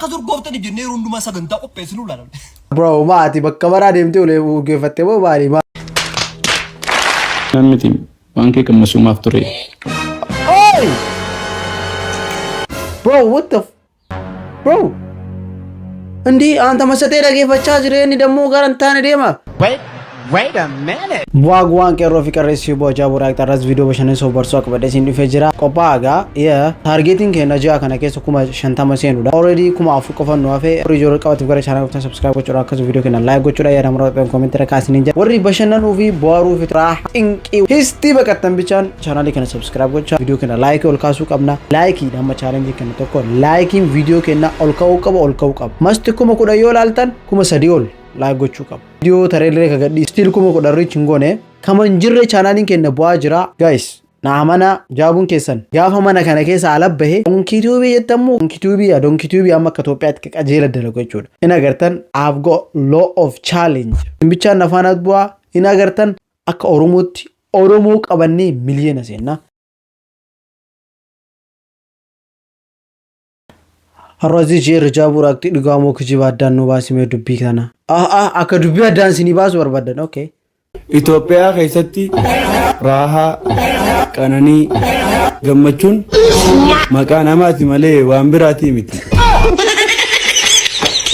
Akka urgooftaniif jennee yeroo hundumaa sagantaa qopheessinu laala. Bro, maati bakka baraa deemtee ulee urgeeffattee moo maali? Miti waan kee qammasuumaaf ture. Oi! Bro, what the Bro! እንዲህ አንተ መሰጠ dhageeffachaa jira, inni dammoo gara hin taane deema. Wait, wait a minute. Bu'aa qeerroo fi qarreessii bo'aa bu'aa irras viidiyoo bashannansiisoo barsoo akka badhee siin dhufee jira. Qophaa'aa gaa targetiin keenya ji'a kana keessa 50,000 seenudha. Already 4,000 qofa nu hafe. Warri ijoollee qabatiif gara channel dhuftan subscribe gochuudha, akkasuma viidiyoo keenya like gochuudha, yaada muraasa comment irra kaasanii jira. Warri bashannanuu fi bohaaruu fi raahaa xinqii histii baqattan bichaan channelii kana subscribe gochaa, viidiyoo keenya like ol kaasuu qabna. Likeiidha amma challenge keenya tokko, likeiin viidiyoo keenya ol ka'uu qaba, ol ka'uu qaba. Masti 10,000 yoo ilaaltan 3,000 ol like gochuu qaba. Viidiyoo tareellee ka gadhii still 10,000 reach hin goone kama hin jirre, channeliin keenya bu'aa jira. Guys, na amana, jaabuun keessan gaafa mana kana keessa ala bahe Donkey Tube jettammoo Donkey Tube, Donkey Tube amma akka Itoophiyaatti qajeela dalagu jechuudha. In agartan, I've got lot of challenge. Bichaan afaan bu'aa in agartan, akka Oromootti Oromoo qabannee miliyoona seenna. Har'a jeerri jaabuu raaktii dhugaa moo kijiba addaan nu baasimee dubbii kana. Ah ah, akka dubbii addaan isinii baasu barbaadan, okay. Itoophiyaa keessatti raahaa, qananii, gammachuun maqaa namaati malee waan biraatii miti.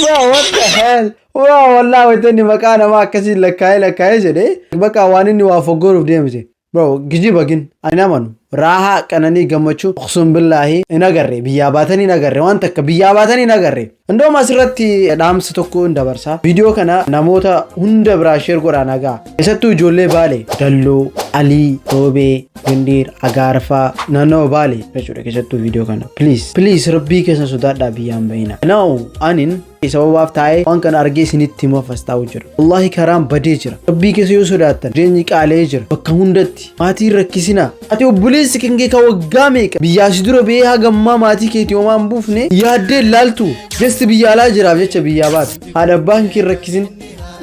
Wow, what the hell? Wow, wallahi wanta inni maqaa namaa akkasiin lakkaa'ee lakkaa'ee jedhee bakka waan inni waa foggoruuf deemte. Bro, kijiba gin ani amanu. Raahaa, qananii, gammachuu uqsum billaahi hin agarre, biyyaa baatanii hin agarre, waan takka biyyaa baatanii hin agarre. Indooma asirratti dhaamsa tokko hin dabarsa. Viidiyoo kana namoota hunda biraa share godhaa nagaa. Keessattuu ijoollee Baalee, Dalloo, Alii, Roobee, Gindiir, Agaarfaa, naannoo Baalee jechuudha keessattuu viidiyoo kana. Please, please, rabbii keessan sodaadhaa, biyyaan bahina. Now, anin sababaaf taa'ee waan kana argee isinitti himuuf as taa'u jira. Wallaahi karaan badee jira. Rabbii keessa yoo sodaattan jireenyi qaalee jira. Bakka hundatti maatiin rakkisina. Ati obboleessi kan kee ka waggaa meeqa biyyaa si dura ba'ee hagammaa maatii keetii homaa hin buufne yaaddee ilaaltu, just biyya alaa jiraaf jecha biyyaa baatu. Haadha abbaan kee rakkisin.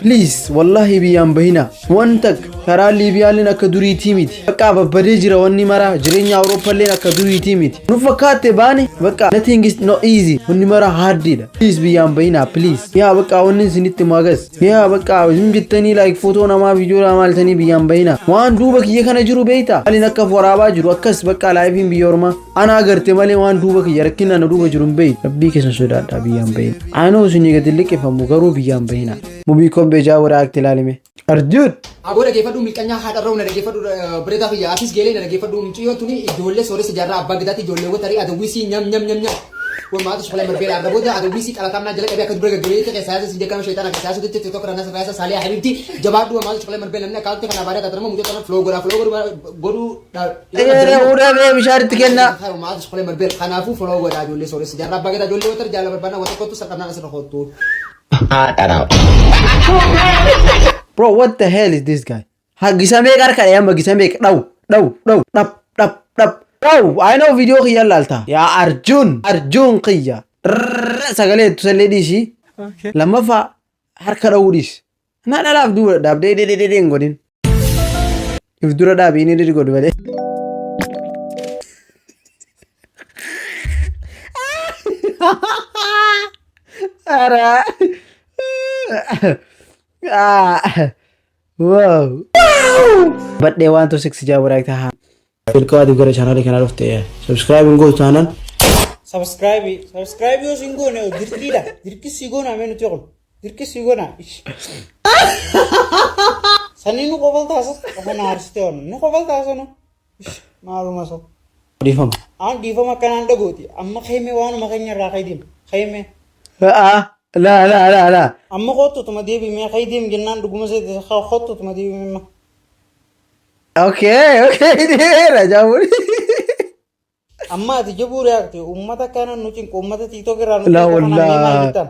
Please, wallahi biyyaan bahina. Wanta karaa Liibiyaalleen akka duriitii miti. Bakka babbadee jira wanni maraa, jireenya Awurooppaalleen akka duriitii miti. Nu fakkaatte baane, bakka nothing is not easy. Wanni maraa hardiidha. Please, biyyaan bahina, please. Yaa bakka wanni isinitti magas. Yaa bakka hin jettanii like footoo namaa, viidiyoo namaa maaltanii biyyaan bahina. Waan duuba kiyya kana jiru beektaa? Haalin akka waraabaa jiru akkas bakka lifeiin biyya ormaa. Ana agarte malee waan duuba kiyya rakkina na duuba jiru hin beeyi. Rabbii keessan sodaadhaa, biyyaan bahina. Anoo isinii gadi liqqifamu garuu biyyaan bahina. Mubii kobbee jaawura akti ilaalime. Arjuun! Aboo, dhageeffadhu, milqanyaa haadharra na dhageeffadhu, bareedaa kiyya, atis geelee na dhageeffadhu. Mucayyoo tuni ijoollee sooressa jaarraa abbaa gadaatti, ijoolleewwan tarii adawwisii nyam nyam nyam nyam. Wamaatu shukulee marbeera arra booda adawwisii xalatamnaa jala qabee akka dubra gaggabeetti keessaa yaasa sin jekkama sheexana keessaa yaasutti TikTok irraa nasa yaasa saalee habibti jabaadhu. Wamaatu shukulee marbee namni akkaawwanti kana baadhaa taatama mucayyoo tana flow godhaa, flow godhuu Uudhamee bishaan itti kenna. Wamaatu shukulee marbee kanaafuu flow godhaa, ijoollee sooressa jaarraa abbaa gadaa, ijoollee watar jaala barbaadna wata kottu salphamnaan asirra kottu. Bro, what the hell is this guy? Ha gisa meeqa harka dha'ee amma, gisa meeqa dhaw dhaw dhaw dhap dhap dhap. Dhaw, I know viidiyoo kiyya laalta. Yaa Arjun, Arjun kiyya. Sagalee tusallee dhiisi. Lammaffaa harka dha'uu dhiisi. Na dhalaaf duuba dhaabdee dhedhedhee hin godhin. If dura dhaabi, inni dhedhe godhu malee. Ara. Ah. Wow. Badhee 1 2 6 jaabura haa. Jalqabaatiif gara channelii kanaa dhufte subscribe hin gootu taanaan Subscribe, subscribe yoo sin goone dirqiidha. Dirqi si goona mee nuti kun. Dirqi si goona. Sanii nu qofal taasa. Qofa na aarsite waan. Nu qofal taasa nu. Maaluma sa. Dhiifama. Aan dhiifama akkanaan dhagooti. Amma keemee waanuma keenya irraa kaydiin. Keemee. Ah, laa laa laa laa. Amma kottutuma deebimee kaydiin jennaan dhuguma seete kottutuma deebimee. Okay, dheera jaaburi. Amma ati jabuu react uummata kana nu cinqu, uummata TikTok irraa nu Laa cinqu kana mee maal wallaa. jettan?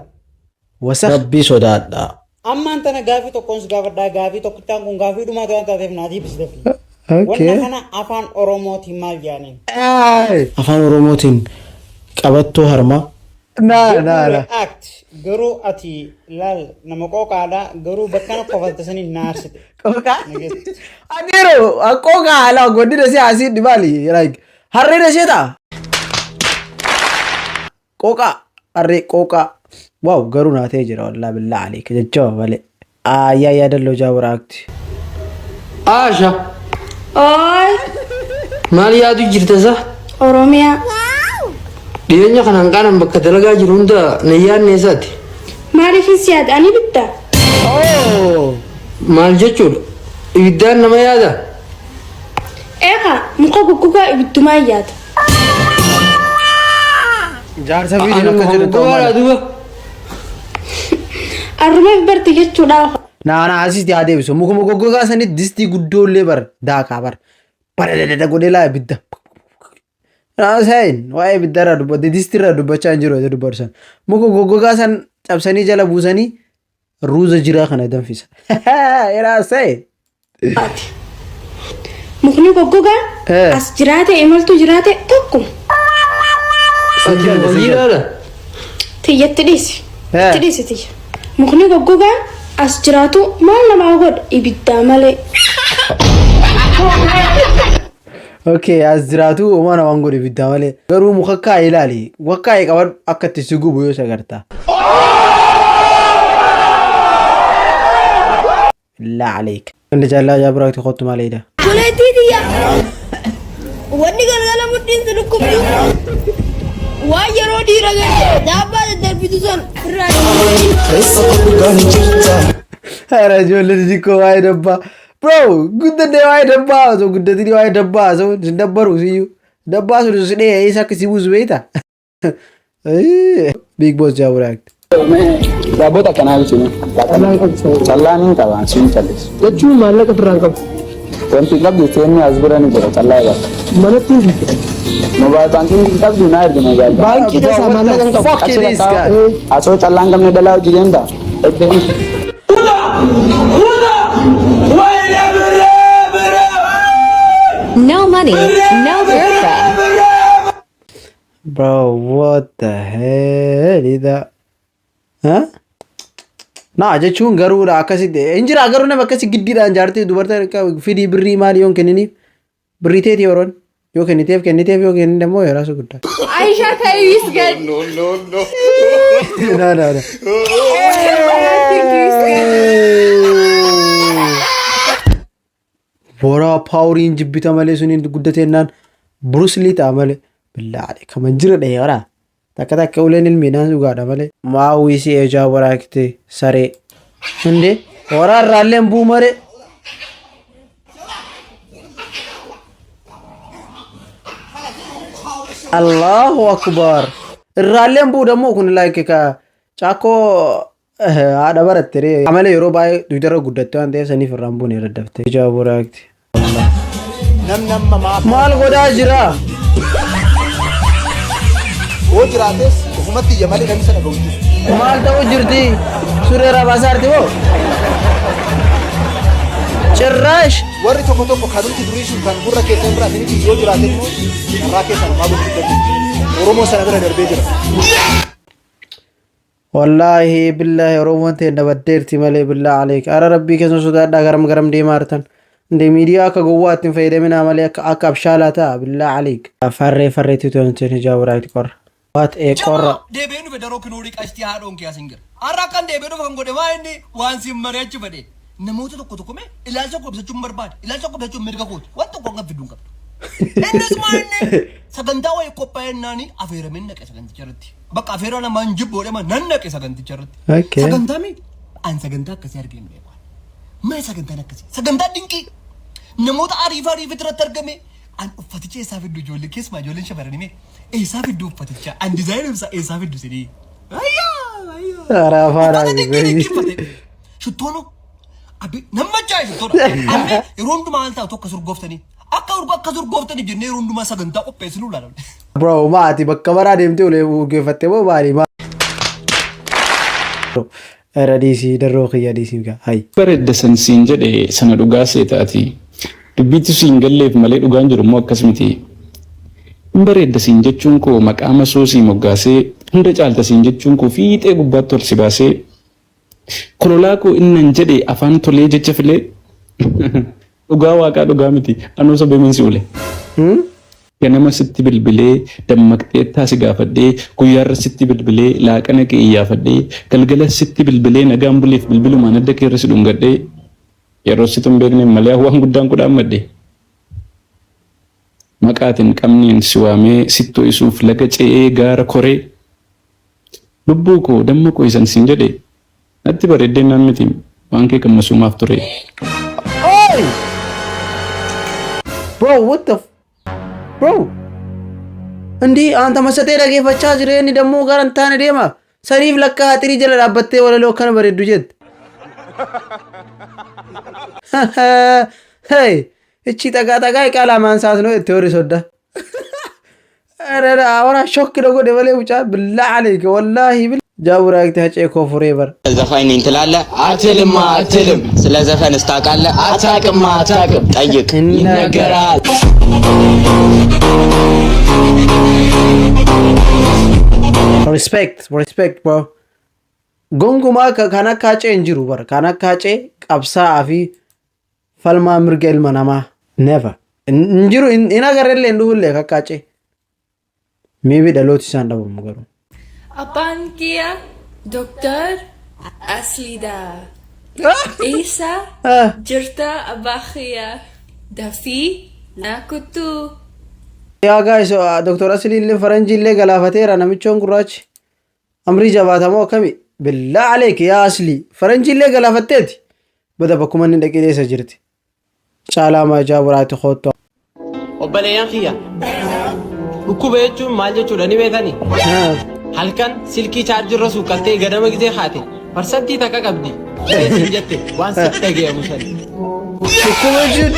Wasa. Rabbii sodaadha. Ammaan tana gaafii tokkoon si gaafadhaa, gaafii tokkichaan kun gaafii dhumaa waan taateef naa deebisi. Okay. Wanna kana afaan Oromootiin maal jedhaniin? Afaan Oromootiin qabattoo harmaa. Naa naa naa. React garuu ati laal nama qooqaadha, garuu bakkana kofalta saniin na aarsite. Qooqaa? Adeero qooqaa alaa godina si asii maali? Like harreen ishee ta'a. Qooqaa. Harree qooqaa. Wow, garuu naa ta'e jira, wallaa billaa aleeka jajjaba malee. Aayyaa yaadalloo jaaburaakti. Aasha, Ooy, maal yaadu jirta sa? Oromiyaa. Dhiyeenya kanaan qaanan bakka dalagaa jiru hunda na yaadne isaati. Maaliifin si yaada ani bitta? Oh! Maal jechuudha? Ibiddaan nama yaada? Eekaa, muka goggogaa ibiddumaan yaada. Jaarsa fi Ani akka muka jedhu ta'u goggogaadha mala. duuba. Arrumaaf barte jechuudha. Naa naa asitti haa deebisu. Mukuma goggogaa sanitti distii guddoo illee bar daakaa bar. Badadadada godhee laa ibidda. Naasayin waa'ee ibidda irraa dubbate, distii irraa dubbachaa hin jiru, dubbatu san. Muka goggogaa san cabsanii jala buusanii ruuza jiraa kana danfisa. Naasayin. Ati. Mukni goggogaan as jiraate imaltu jiraate tokkuma. Ati muka jiidhaadha? Tiyyatti dhiisi. Itti dhiisi tiyya. Mukni goggogaan as jiraatu maal namaa godha ibiddaa malee. Okay, as jiraatu homaa namaan godhu ibiddaa malee. Garuu muka kaa'e ilaali. Muka kaa'e qabadhu, akka itti si gubu yoo sagartaa. Illaa aleek. Inni jaallaa jaabiraatti kottu maaleedha. Buleetii tiyya. Wanni galgala mudhiin si dhukkubdu waan yeroo dhiira garte daabbaa daddarbitu san irraa. Hara ijoollee xixiqqoo waa'ee dabbaa. Bro, guddadhee waa'ee dabbaa osoo guddatanii waa'ee dabbaa osoo hin dabbaru siyyuu. Dabbaa sun si dhee eessa akka si buusu beektaa? Big Boss Jaabiraatti. Daabbota akkanaa bitu. Callaan hin qaba, siin callisu. Jechuun maallaqa ofirraa hin qabu. Wanti qabdu seenni as bira ni jira, callaa eegala. Manatti hin jira. Mobile banking hin qabdu, naa ergi mobile banking. Baankii keessaa maallaqa hin qabu. Fuck it is guy. Asoo callaan qabne dhalaa hojii deemta. Eddeen. No money, no girlfriend. Bro, what the hell is that? Huh? Naa jechuun garuudha akkasitti hin jira, garuu nama akkasi giddiidhaan jaartii dubartii fidii birrii maali yoon kenniniif birrii teetii yeroon yoo kenniteef kenniteef, yoo kennite immoo yeroo su guddaa. Aisha ta'e gad. No, no, no. Boraa paawuriin jibbita malee suniin guddateennaan Bruce Lee ta'a malee. Billaa kaman jira dhahee waraa. Takka takka uleen ilmiidhaan dhugaadha malee. Maawwii si ejaa waraakte saree. Indee waraa irraallee hin bu'u malee. Allahu akbar. Irraallee hin bu'u dammoo kun like ka caakkoo haadha baratte ree. Amala yeroo baay'ee dugdarra guddatte waan ta'eef saniif irraan buune irra dafte. Ejaa waraakte. Namni amma maaf Maal godhaa jira? Yoo jiraates ofumatti iyya malee namni sana ga'u hin jiru. Maal ta'uu jirti? Suree rabaasaarti moo? Cirraash! Warri tokko tokko kanumti durii sun kan gurra keessan bira isinitti yoo jiraate immoo carraa keessan homaa gochuu hin dandeenye. Oromoo sana bira darbee jira. Wallaahi billaahi Oromoon ta'e dabaddeerti malee, billaa aleek. Ara rabbii keessan sodaadhaa, garam garam deemaa jirtan. Indee miidiyaa akka gowwaa ittiin fayyadaminaa malee akka akka abshaalaa ta'a, billaa aleek. Farree farreetti to'amteen hijaaburaatti qorra. Waat ee qorra. Deebi'ee dhufe daroo kinoorii qashtii haadhoon kee asin jira. Har'a akkan deebi'ee dhufe kan godhe maa inni waan siin mari'achuu fedhe. Namoota tokko tokko mee ilaalcha koo ibsachuun barbaade. Ilaalcha koo ibsachuun mirga kooti. Waan tokko hanga fiduu hin qabdu. Innis maa inni sagantaa wayii qophaa'ennaanii afeerameen naqe saganticha irratti. Bakka afeeraa namaan jibboodhe ma nan naqe saganticha irratti. Sagantaa mee an sagantaa akkasii argee hin beeku. Mee sagantaan akkasii? Sagantaa dinqii. Namoota ariifa ariifatti irratti argame. An uffaticha eessaa fiddu, ijoollee keessumaa ijoolleen shamarranii mee eessaa fiddu uffaticha? An dizaayinii isaa eessaa fiddu isinii? Ayyaa! Ayyaa! Ara afaan Uffata dinqii dinqii uffate. Shittoon abbi nama machaa'e shittoodha. Ammee yeroo hundumaa maal taatu akka surgooftanii? Akka urgoo akka surgooftanii jennee yeroo hundumaa sagantaa qopheessinuu ilaalan. Bro, maati bakka baraa deemtee ulee urgeeffattee moo maali? Irra dhiisii darroo kiyya dhiisii gaa. Hayi. Bareedda san siin jedhe sana dhugaa seetaati. Dubbiitti siin galleef malee dhugaan jiru immoo akkas miti. Hin bareedda siin jechuun koo maqaa masoo sii moggaasee, hunda caalta siin jechuun koo fiixee gubbaatti ol si baasee, kololaa koo innan jedhe afaan tolee jecha filee, dhugaa waaqaa dhugaa miti anoo sobee si ule. Ganama sitti bilbilee dammaqxeettaa si gaafadhee, guyyaarra sitti bilbilee laaqana kee iyyaafadhee, galgala sitti bilbilee nagaan buleef bilbilumaan adda keerra si dhungadhee, yeroo situ hin beekneen malee waan guddaan kudhaammadhe. Maqaatiin qabneen si waamee sitti ho'isuuf laga ce'ee gaara koree, lubbuu koo damma koo isan siin jedhe natti bareeddeen naan miti waan kee kan masuumaaf ture. Oi! Bro, what the bro? እንዲህ አንተ masatee dhageeffachaa jira, inni dammoo gara hin taane deema. Saniif lakka haxirii jala dhaabbattee walaloo akkana bareeddu jette. Hey, እቺ ጠጋ ጠጋ የቃላ ማንሳት ነው jette warri sodda. Awara shock na godhe malee mucaa billaa aleeka wallaahi bil jaabura hacee koo forever. ዘፋኝ ነኝ ትላለህ? አትልም አትልም። ስለ ዘፈንስ ታውቃለህ? አታውቅም አታውቅም። ጠይቅ ይነገራል። Respect, respect, bro. Gonkumaa kan akka Hacee hin jiru bara. Kan akka Hacee qabsaa'aa fi falmaa mirga ilma namaa. Never. Hin jiru, hin agarrellee, hin dhufullee akka Hacee. Maybe dhalooti isaan dhabamu garuu. Abbaan kiyya Doctor Aslida. Eessa jirta abbaa kiyya? Dafii naa kottu. Yaa guys, Dr. Aslii illee faranjii illee galaafateera namichoon gurraachi. Amrii jabaatamoo akkami? Billaa aleek yaa Aslii. Faranjii illee galaafatteeti. Bada bakkuma inni dhaqee dheessa jirti. Caalaa maajaa buraati koottu. Obboleeyyan kiyya. Dhukkuba jechuun maal jechuudha ni beekani? Halkan silkii chaarjirra suuqqattee ganama gisee haate parsantii takka qabdi. Siin jette waan sitti dhagayamu sani. Dhukkuba jechuun.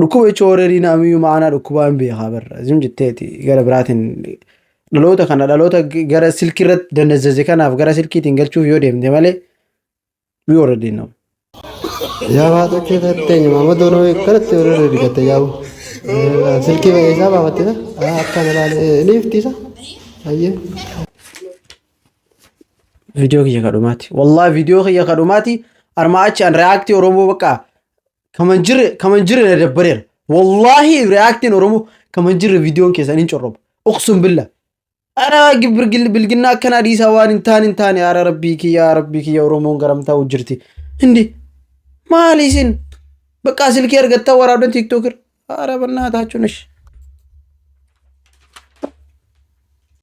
Dhukkuba jechuun already namiyyuu ma'anaa dhukkubaa hin beekaa barra. Zim jetteeti gara biraatiin dhaloota kana dhaloota gara silkii irratti dandazzaze kanaaf gara silkiitiin galchuuf yoo deemte malee we already know. Yaa haadha keenya maama doonoo kanatti warra rigatte yaa'u. Silkii isaa baafatte akkana ilaalee ni iftiisa. Ayyee. Viidiyoo kiyya kadhumaati. Wallahi viidiyoo kiyya kadhumaati. Armaa achi an react Oromoo bakka kaman jirre kaman jirre na dabbareera. Wallahi reactiin Oromoo kaman jirre viidiyoon keessan hin corroba. Uqsum billah. Ara bilginnaa akkanaa dhiisaa, waan hin taane hin taane. Ara rabbii kiyya, rabbii kiyya, Oromoon garam ta'u jirti. Hindi maali isin bakka silkii argattaa waraabdan TikTok irra. Ara bannaataachuun ishi.